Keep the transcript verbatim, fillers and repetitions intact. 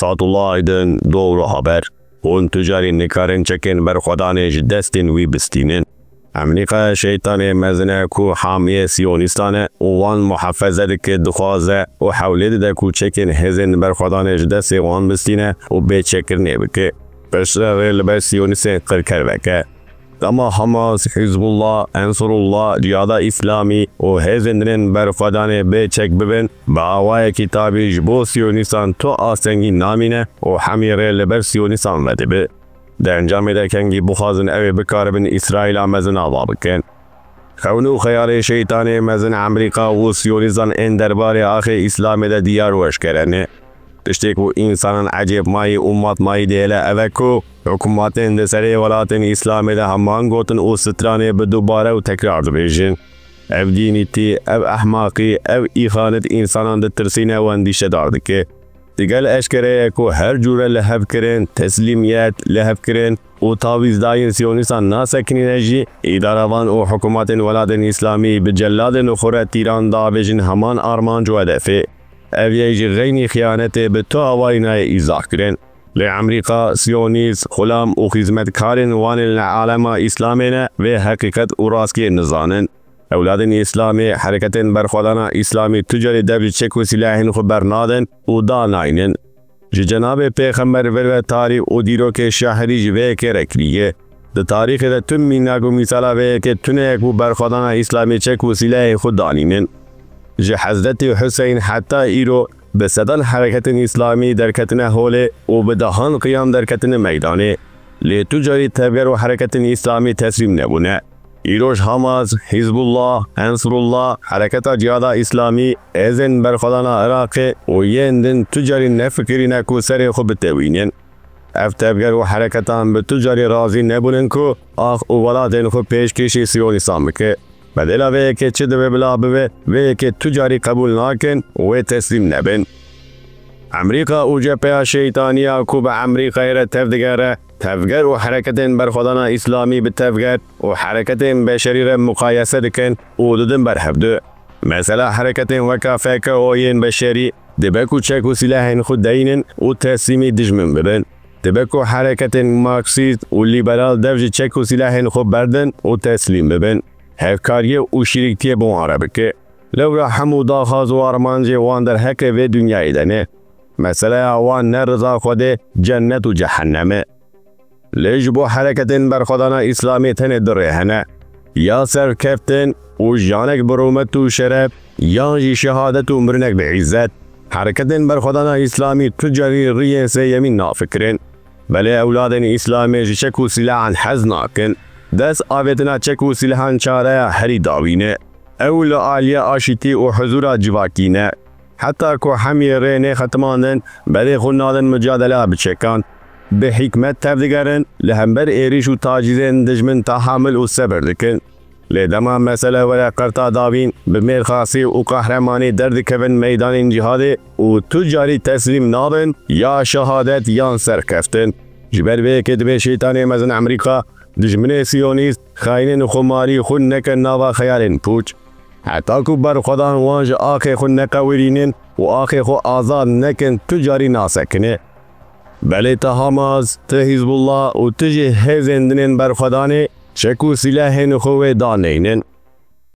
Fethullah Aydın, Doğru Haber. Hûn tu carî nikarin çekên berxwedanê ji destên wî bistînin. Amerîkaya şeytanê mezin e ku hamiyê Siyonîstan e û wan muhafeze dike, dixwaze û hewlê dide ku çekên hêzên berxwedanê ji destê wan bistîne û bê çêkirinê bike. Piştre rê li ber Siyonîstên qirker veke. Dema Hamas, Hizbullah, Ensarullah, Cihada Îslamî û hêzên din ên berxwedanê bê çek bibin, bi awayekî tabî ji bo Siyonîstan tu astengî namîne û hemî rê li ber Siyonîstan vedibe. Di encamê de kengî bixwazin ew ê bikaribin Îsraîla mezin ava bikin. Xewn û xeyalê şeytanê mezin Amerîka û Siyonîstan ên derbarê axê Îslamê de diyar û eşkere ne. Tiştê ku însanan ecêbmayî û matmayî dihêle ev e ku hikûmetên di serê welatên Îslamê de heman gotin û stranê bi dubare û tekrar dibêjin. Ev dînîtî, ev ehmaqî, ev îxanet însanan ditirsîne û endîşedar dike. Digel eşkere ye ku her cûre lihevkirin, teslîmiyet, lihevkirin û tavîzdayîn Siyonîstan nasekinîne jî, îdaravan û hikûmetên welatên Îslamî bi celadên xwe re tîran diavêjin heman armanc û hedefê. Ev yek ji xeynî xiyanetê bi tu awayî nayê îzahkirin. Lê Amerîka, Siyonîst, xulam û xizmetkarên wan ên li alema Îslamê ne, vê heqîqet û rastiyê nizanin. Ewladên Îslamê, hereketên berxwedana Îslamî tu carî dev ji çek û sîlehên xwe bernadin û danaynin. Ji cenabê Pêxember vir ve tarîx û dîrokê şaherî ji vê yekê re kiriye. Di tarîxê de tu mînak û mîsala vê yekê tune ye ku berxwedana Îslamî çek û sîlehê xwe danînin. Ji Hezretî Huseyn heta îro bi sedan hereketên Îslamî derketine holê û bi dehan qiyam derketine meydanê. Lê tu carî tevger û hereketên Îslamî teslîm nebûne. Îroj Hamas, Hizbullah, Ensarullah, Hereketa Cihada Îslamî, hêzên berxwedana Iraqê û yên din tu carî nefikirîne ku serê xwe bitewînin. Ev tevger û hereketan bi tu carî razî nebûnin ku ax û welatên xwe pêşkêşî Siyonîstan bike. Bedêla vê yekê çi dibe bila bibe, vê yekê tu carî qebûl nakin û wê teslîm nebin. Amerîka û cepheya şeytaniya ku bi Amerîkayê re tev digere, tevger û hereketên berxwedana Îslamî bi tevger û hereketên beşerî re muqayese dikin û didin ber hevdu. Mesela hereketên weka F K O yên beşerî dibe ku çek û sîlehên xwe deynin û teslîmî dijmin bibin. Dibe ku hereketên marksîst û lîberal dev ji çek û sîlehên xwe berdin û teslîm bibin. Hevkariyê û şîrîktiyê bi wan re bike. Lewra hemû daxwaz û armancê wan derheqê vê dinyayê de ne. Meseleya wan ne riza Xwedê, cennet û cehennem e. Lê ji bo hereketên berxwedana Îslamê tenê du rê hene. Ya serkeftin û jiyanek bi rûmet û şeref, yan jî şehadet û mirinek bi îzzet. Hereketên berxwedana Îslamî tu carî riyên sêyemîn nafikirin. Belê ewladên Îslamê ji çek û sîlehan hez nakin. Dest avêtina çek û sîlehan çareya herî dawîn e. Ew li aliyê aşîtî û huzûra civakî ne. Heta ku hemî rê nê xetimandin, berê xwe nadin micadeleya bi çekan. Bi hikmet tevdigerin, li hember êrîş û tacîzên dijmin tehamil û sebir dikin. Lê dema mesele were qerta dawîn, bi mêrxasî û qehremanî derdikevin meydanên cîhadê û tu carî teslîm nabin, ya şehadet yan serkeftin. Ji ber vê yekê divê şeytanê mezin Amerîka, dijminê siyonîst, xayînên xumarî xwe neke nava xeyalên pûç. Heta ku berxwedan wan ji axê xwe neqewirînin û axê xwe azad nekin, tu carî nasekine. Belê ti Hamas, ti Hizbullah û ti jî hêzên din ên berxwedanê çek û sîlehên xwe wê daneynin.